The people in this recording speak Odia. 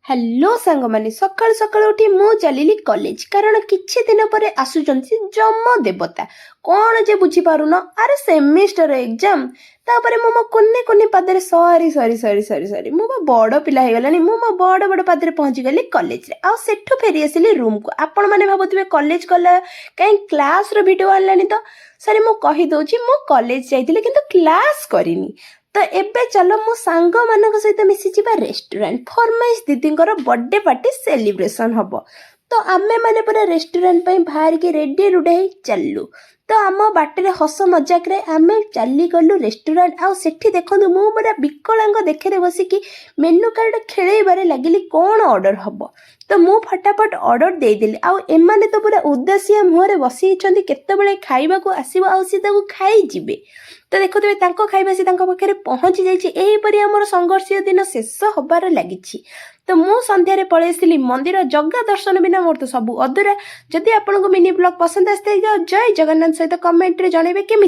ହ୍ୟାଲୋ ସାଙ୍ଗମାନେ, ସକାଳୁ ସକାଳୁ ଉଠି ମୁଁ ଚାଲିଲି କଲେଜ, କାରଣ କିଛି ଦିନ ପରେ ଆସୁଛନ୍ତି ଯମ ଦେବତା। କ'ଣ ଯେ ବୁଝିପାରୁନ? ଆରେ, ସେମିଷ୍ଟର ଏକ୍ଜାମ। ତାପରେ ମୁଁ ମୋ କୁନି କୁନି ପାଦରେ, ସରି ସରି ସରି ସରି ସରି, ମୁଁ ମୋ ବଡ଼ ପିଲା ହେଇଗଲାଣି, ମୁଁ ମୋ ବଡ଼ ବଡ଼ ପାଦରେ ପହଞ୍ଚିଗଲି କଲେଜରେ ଆଉ ସେଠୁ ଫେରି ଆସିଲି ରୁମ୍କୁ। ଆପଣମାନେ ଭାବୁଥିବେ, କଲେଜ ଗଲା, କାହିଁ କ୍ଲାସ୍ର ଭିଡ଼ିଓ ଆଣିଲାନି ତ? ସରି, ମୁଁ କହିଦେଉଛି, ମୁଁ କଲେଜ ଯାଇଥିଲି କିନ୍ତୁ କ୍ଲାସ୍ କରିନି। ତ ଏବେ ଚାଲ, ମୋ ସାଙ୍ଗମାନଙ୍କ ସହିତ ମିଶିଯିବା ରେଷ୍ଟୁରାଣ୍ଟ। ଫରମାଇଶ ଦିଦିଙ୍କର ବର୍ଥଡେ ପାର୍ଟି ସେଲିବ୍ରେସନ୍ ହବ। ତ ଆମେମାନେ ପୁରା ରେଷ୍ଟୁରାଣ୍ଟ ପାଇଁ ବାହାରିକି ରେଡ଼ି ରୁଡି ହେଇ ଚାଲିଲୁ। ତ ଆମ ବାଟରେ ହସ ମଜାକରେ ଆମେ ଚାଲିଗଲୁ ରେଷ୍ଟୁରାଣ୍ଟ। ଆଉ ସେଠି ଦେଖନ୍ତୁ, ମୁଁ ପୁରା ବିକଳାଙ୍ଗ ଦେଖରେ ବସିକି ମେନୁ କାର୍ଡ଼ ଖେଳେଇବାରେ ଲାଗିଲି, କ'ଣ ଅର୍ଡ଼ର ହବ। ତ ମୁଁ ଫଟାଫଟ ଅର୍ଡ଼ର ଦେଇଦେଲି। ଆଉ ଏମାନେ ତ ପୁରା ଉଦାସିଆ ମୁହଁରେ ବସିଛନ୍ତି, କେତେବେଳେ ଖାଇବାକୁ ଆସିବ ଆଉ ସେ ତାକୁ ଖାଇଯିବେ। ତ ଦେଖୁଥିବେ, ତାଙ୍କ ଖାଇବା ସେ ତାଙ୍କ ପାଖରେ ପହଞ୍ଚି ଯାଇଛି। ଏହିପରି ଆମର ସଂଘର୍ଷୀୟ ଦିନ ଶେଷ ହବାର ଲାଗିଛି। ତ ମୁଁ ସନ୍ଧ୍ୟାରେ ପଳେଇ ଆସିଲି ମନ୍ଦିର। ଜଗା ଦର୍ଶନ ବିନା ମୋର ତ ସବୁ ଅଧୁରା। ଯଦି ଆପଣଙ୍କୁ ମିନି ବ୍ଲଗ୍ ପସନ୍ଦ ଆସିଥାଏ, ଜୟ ଜଗନ୍ନାଥ ସହିତ କମେଣ୍ଟରେ ଜଣେଇବେ କେମିତି।